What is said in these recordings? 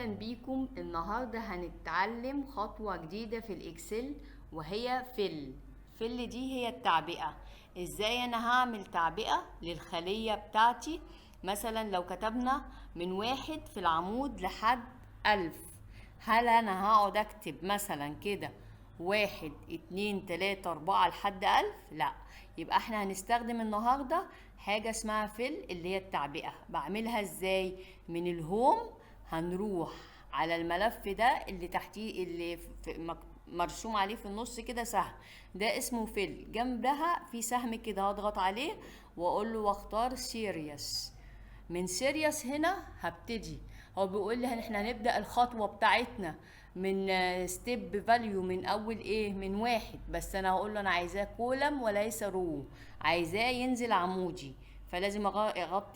اهلا بيكم. النهارده هنتعلم خطوة جديدة في ال Excel وهي fill. fill دي هي التعبئة. ازاي انا هعمل تعبئة للخلية بتاعتي؟ مثلا لو كتبنا من 1 في العمود لحد 1000، هل انا هقعد اكتب مثلا كده 1 2 3 4 لحد 1000؟ لا، يبقى احنا هنستخدم النهاردة حاجة اسمها fill اللي هي التعبئة. بعملها ازاي؟ من ال home هنروح على الملف ده اللي تحتيه اللي مرسوم عليه في النص كده سهم، ده اسمه fill، جنبها في سهم كده هضغط عليه واقول له واختار series. من series هنا هبتدي، هو بيقول لي احنا هنبدأ الخطوة بتاعتنا من step value من اول ايه؟ من 1، بس انا هقول له انا عايزاه column وليس row، عايزاه ينزل عمودي، فلازم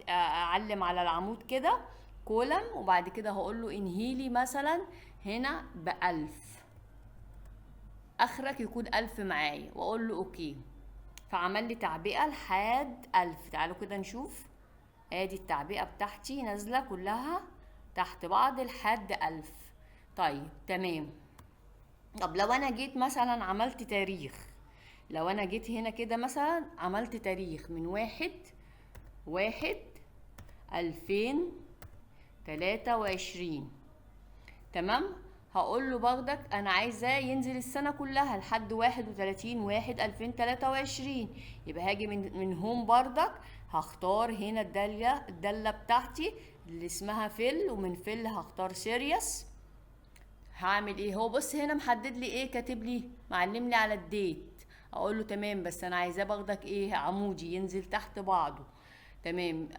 اعلم على العمود كده column، وبعد كده هقول له انهيلي مثلا هنا ب1000، اخرك يكون 1000 معايا، واقول له okay. فعمل لي تعبئة لحد 1000. تعالوا كده نشوف، ادي التعبئة بتاعتي نازلة كلها تحت بعض لحد 1000. طيب تمام. طب لو انا جيت مثلا عملت تاريخ، لو انا جيت هنا كده مثلا عملت تاريخ من 1/1/2023، تمام، هقول له بردك انا عايزاه ينزل السنة كلها لحد 31/1/2023، يبقى هاجي من home بردك هختار هنا الدالة بتاعتي اللي اسمها fill، ومن fill هختار series. هعمل ايه؟ هو بص هنا محدد لي ايه، كاتب لي معلم لي على ال date، اقول له تمام بس انا عايزاه باخدك ايه؟ عمودي ينزل تحت بعضه. تمام.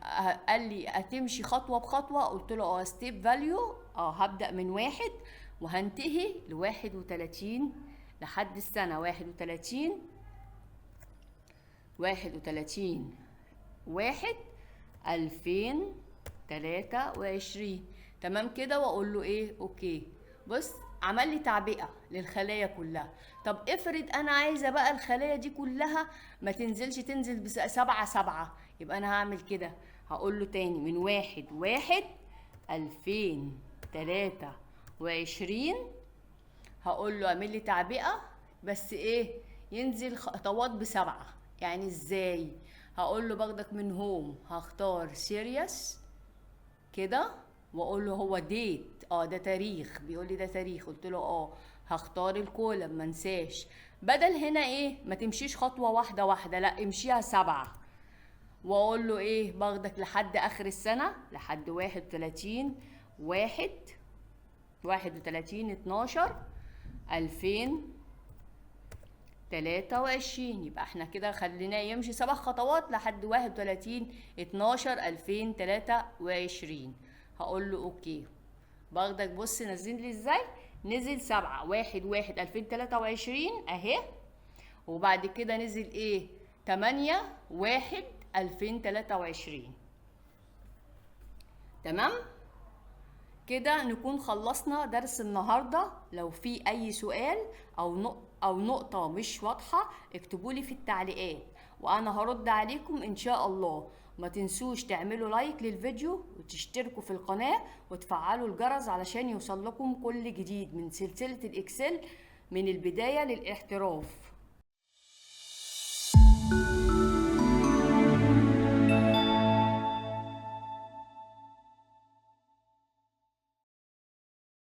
قال لي هتمشي خطوة بخطوة، قلت له step value، هبدأ من 1 وهنتهي ل31 لحد السنة 31، 31/1/2023. تمام كده، واقول له ايه؟ okay. بص عمل لي تعبئة للخلايا كلها. طب افرض انا عايزة بقى الخلايا دي كلها ما تنزلش، تنزل 7 7، يبقى انا هعمل كده، هقول له تاني من 1/1/2023 هقول له اعمل لي تعبئة بس ايه؟ ينزل خطوات ب7. يعني ازاي؟ هقول له باخدك من home هختار series كده، واقول له هو date، ده تاريخ، بيقول لي ده تاريخ، قلت له هختار ال column ما انساش، بدل هنا ايه؟ ما تمشيش خطوة واحدة واحدة، لا امشيها 7، واقول له ايه؟ باخدك لحد اخر السنة لحد 31/1، 31/12/2023. يبقى احنا كده خليناه يمشي 7 خطوات لحد 31/12/2023. هقول له okay. باخدك بص نزل لي ازاي؟ نزل 7 1/1/2023 اهي، وبعد كده نزل ايه؟ 8/1/2023. تمام كده نكون خلصنا درس النهارده. لو في اي سؤال او نقطة مش واضحة اكتبولي في التعليقات وانا هرد عليكم ان شاء الله. ما تنسوش تعملوا like للفيديو وتشتركوا في القناة وتفعلوا الجرس علشان يوصل لكم كل جديد من سلسلة ال Excel من البداية للاحتراف.